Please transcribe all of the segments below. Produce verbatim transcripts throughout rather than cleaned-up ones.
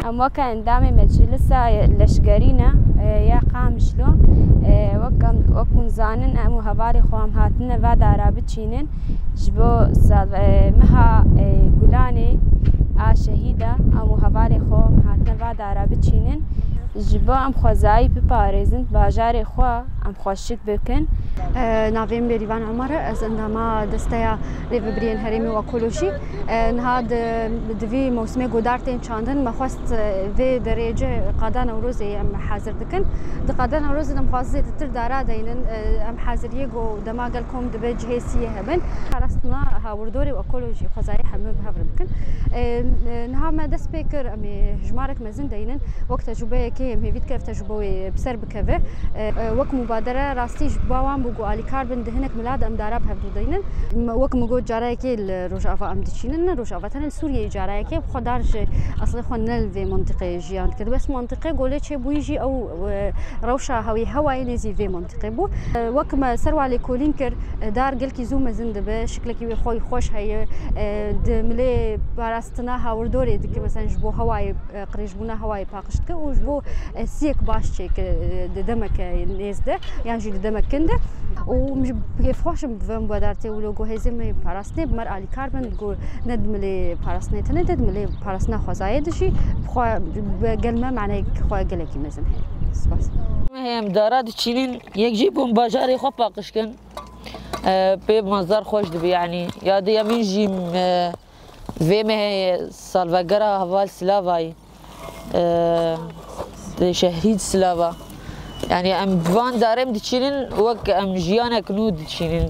Em weke endamê Meclisa Leşgerî ne, e, ya Qamişlo, e, wek em, wek hûn zanin, em û hevalê xwe em hatine va dara biçînin. Ji bo sal-, e, meha, e, Gulanê a şehîda, em û hevalê xwe em hatine va dara biçînin. Ji bo em xwezayî biparêzin, bajarê xwe em xweşik bikin. E, navê min Bêrîvan Omer e, ez endama desteya rêvebiriyên herêmî û ekolojî. E, niha di, di vî mewsimê guhdar tên çandin, me xwest, e, vê derê cih Qada Newrozê em hazir dikin. Di Qada Newrozê de em xwest zêdetir dara deynin, e, em haziriyê ku dema gel kom dibe cihê siyê hebin. Parastina hawirdorê û ekolojî xwezayê hemû bi hev re bikin. E, e, niha me dest pê kir, em ê hejmarek mezin deynin. Wek tecrubeyekê em hêvî dike ev tecrube wê bi ser bikeve. E, e, wek mubadere rastî ji ba wan bû ku alîkar bin di hinek mila de em dara bi hevdû deynin. M-, wek min got, carayekê li Rojava em diçînin, ne Rojava, tenê li Sûriyeyê carayekê xwe dar ji eslê xwe ne li vê mantiqê jiyan dikir. Bes mantiqê golê çêbûyî jî ew, e, rewşa hewî hewayê nêzî vê mantiqê bû. E, wek me ser wa lêkolîn kir, e, dar gelkî zû mezin dibe, şiklekî wê xwe xweş heye, e, di milê parastina hawirdorê dike, mesela ji bo hewayê, e, qirêjbûna hewayê paqij dike û ji bo, e, siyek baş çêke, e, di demeke nêz de yan jî di demek kin de. Û min jî kêfxweş im bi vê mubadere tê wilo ku hêzê me parastinê bi mer alîkar bin, ku ne di milê parastinê tenê de, di milê parastina xwezayê de jî bi xwe, bi gel me maneyek xwe gelekî mezin heye. Spas. Em heye em dara diçînin, yek jî bûn bajarê xwe paqij kin. E, pê manzar xweş dibe, yanî yadê ya min jî, e, vê mehê salvegera heval Silavayê, e, de şehîd Silava. Yanî em bi van darê em diçînin, wek em jiyanek nû diçînin.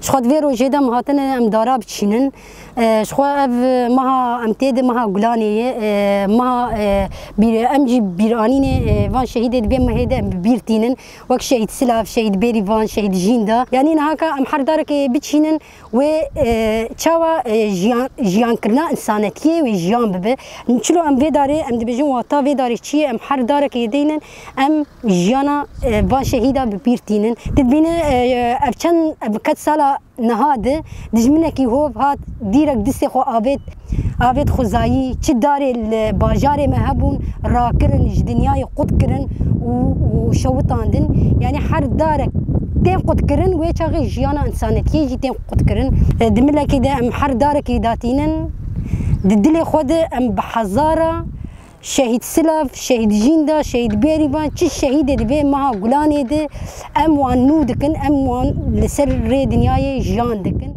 Ji xwe di vê rojê de em hatine em dara biçînin. E, ji xwe ev meha em tê de meha Gulanê ye, e, meha, e, bîr, em jî bîranînê, e, van şehîdê di vê mehê de em bi bîr tînin. Wek şehîd Silav, şehîd Bêrîvan, şehîd Jînda. Yanî nihaka em her darekê biçînin, wê, e, çawa, e, jiyan, jiyankirina însanetiyê wê jiyan bibe. Çilo em vê darê, em dibêjin wata vê darê çi ye, em her darekê deynin, em jiyana, e, van şehîda bi bîr tînin. Tu dibîne, e, ev çend, ev qet sala niha de dijminekî hov hat dîrek distê xwe avêt, avêt xwezayî, çi darê li bajarê me hebûn, rakirin, ji dinyayê qut kirin û, û şewitandin. Yanî her darek tên qutkirin, wê çaxê jiyana însanetiyê jî tên qutkirin. E, di milekê de em her darekê datînin, di dilê xwe de em bi hezara şehîd Silav, şehîd Jînda, şehîd Bêrîvan, çi şehîdê di vê meha Gulanê de em wan nû dikin, em wan li ser rê dinyayê jiyan dikin.